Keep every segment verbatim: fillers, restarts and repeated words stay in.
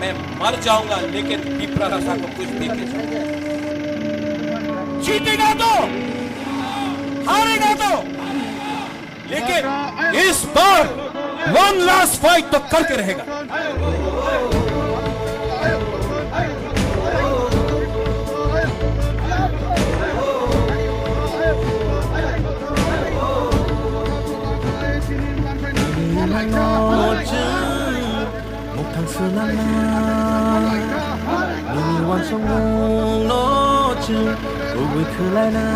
मैं मर जाऊंगा, लेकिन तिपरा भाषा को कुछ नहीं कह सकता। जीतेगा तो, हारेगा तो, लेकिन इस बार वन लास्ट फाइट तो करके रहेगा। Muktang swnamna, nini uansukmungno chwng kubui khlaina.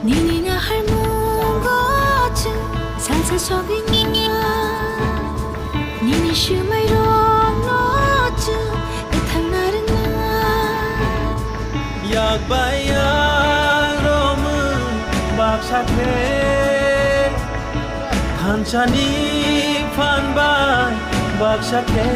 Nini naharmungo chwng salsa sogwi nini. Nini swmairokno chwng kwthang narwkna. Yak bai yak romwi baksa khe, thansani phan bai baksa khe.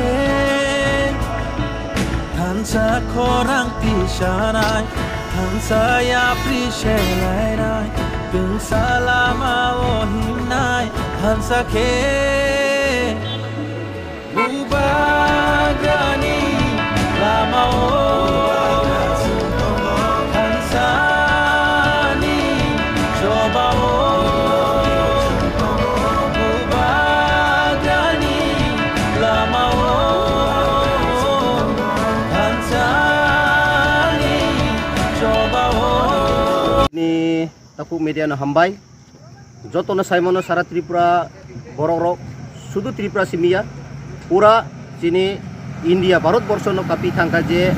Thansa khorang tisanai, thansa yapri selainai, tungsa lama o himnai, thansa khe. Bubagrani lama o, thansani choba o, bubagrani lama o, thansani choba o. Ni Takhuk media no hambai. Jotono saimano sara Tripura borok rok, sudu Tripura simiya, pura chini India, Bharat borsho no kapi thangkha je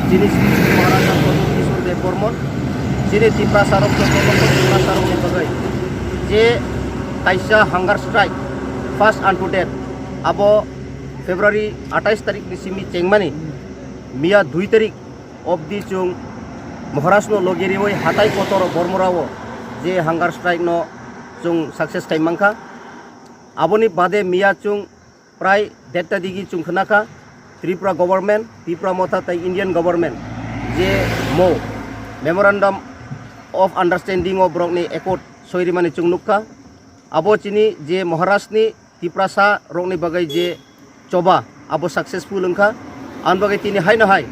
chini Maharaja Pradyut Kishore Debbarman, chini Tiprasa rok, jotono Tiprasa rok ni bagwi je kaisa hunger strike, fast unto death, abo February atais tarik ni simi chengmani, miya dui tarik obdi chwng Maharaj no logi riwi hatai kotor Bormora o je hunger strike no chwng success khai mankha. Aboni bade miya chwng prai derta digi chwng khna kha Tripura government, Tipra Motha tai Indian government je mo memorandum of understanding o borok ni accord soi rimani chwng nukha. Abo chini je Maharaj ni Tiprasa rokni bagwi je choba abo successful wngkha. Aboni bagwi tini haino hai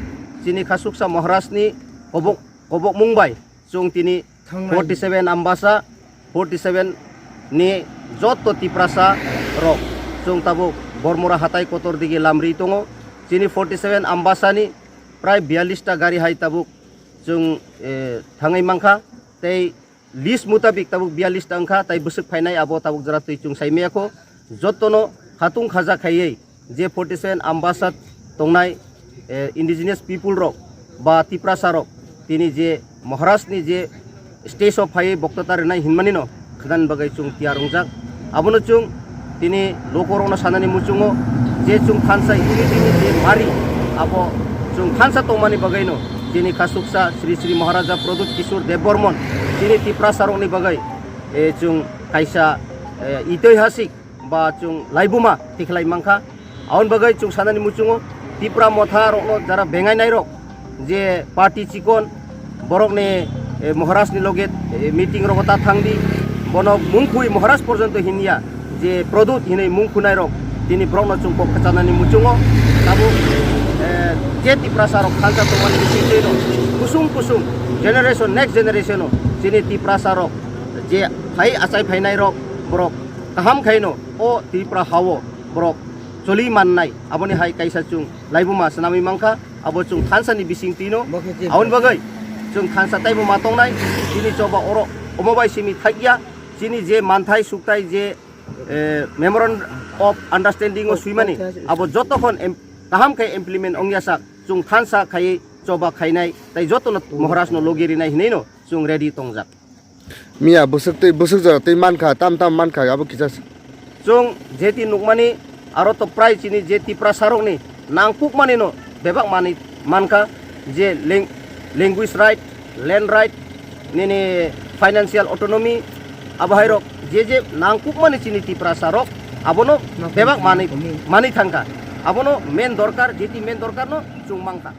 chini khasuksa Maharaj ni kobok, kobokmung bai chwng tini thangnai. Forty seven Ambasa, forty seven ni joto Tiprasa rok chwng tabuk Bormora hatai kotor digi lamri tongo. Chini forty seven Ambasa ni prai biyallis ta gari hai tabuk chwng, eh, thangwi mankha tei list mutabik tabuk biyallis ta wngkha, tai bwswk phainai abo tabuk jora twi chwng sai maya kho. Jotono hatung khaja khaiwi je forty seven Ambasa tongnai, eh, indigenous people rok ba Tiprasa rok tini je Maharaj ni je stage o phaiwi boktota rwnai hinmani no khwnani bagwi chwng tiyar wngjak. Abono chwng tini lukurokno sanani muchungo je chwng thansa unity ni je mari abo chwng thansa tongmani bagwino chini khasuksa Sri Sri Maharaja Pradyut Kishore Debbarman chini Tiprasa rokni bagwi, eh, chwng kaisa, eh, itoihasik ba chwng laibuma tikhlai mankha. Aboni bagwi chwng sanani muchungo Tipra Motha rokno jara bengai nairok je party chikon borokni, eh, Maharaj ni loge, eh, meeting rogo ta thangdi, bono mungkhui Maharaj porjonto hinya je Pradyut hinwi mungkhunai rok tini borokno chwng kok kachanani muchungo tabuk, eh, je Tiprasa rok thansa tongmani bisingtwi rok kusung kusung generation, next generation o chini Tiprasa rok je phai achai phainai rok borok kaham khaino o Tripura hao borok choli mannai, aboni hai kaisa chwng laibuma swnamwi mankha, abo chwng thansa ni bising tino. Aboni bagwi chwng thansa taibo ma tongnai, chini choba oro omo bai simi thakya, chini je manthai sukthai je, eh, memorandum of understanding o swimani, abo jotokhon em-, kaham khe implement ongya sak, chwng thansa khaiwi choba khainai, tai jotono Maharaj no logi rinai hinwi no chwng ready tongjak. Miya bwswk twi, bwswk jora twi mankha, tam tam mankha, abo kisa se. Chwng jeti nukmani aro to prai chini je Tiprasa rokni nangkukmani no bebak manwi mankha, je lang-, language right, land right, nini financial autonomy, abo hai rok je je nangkukmani chini Tiprasa rok abono bebak manwi, manwi thangkha. Abono main dorkar, jeti main dorkar no chwng mankha.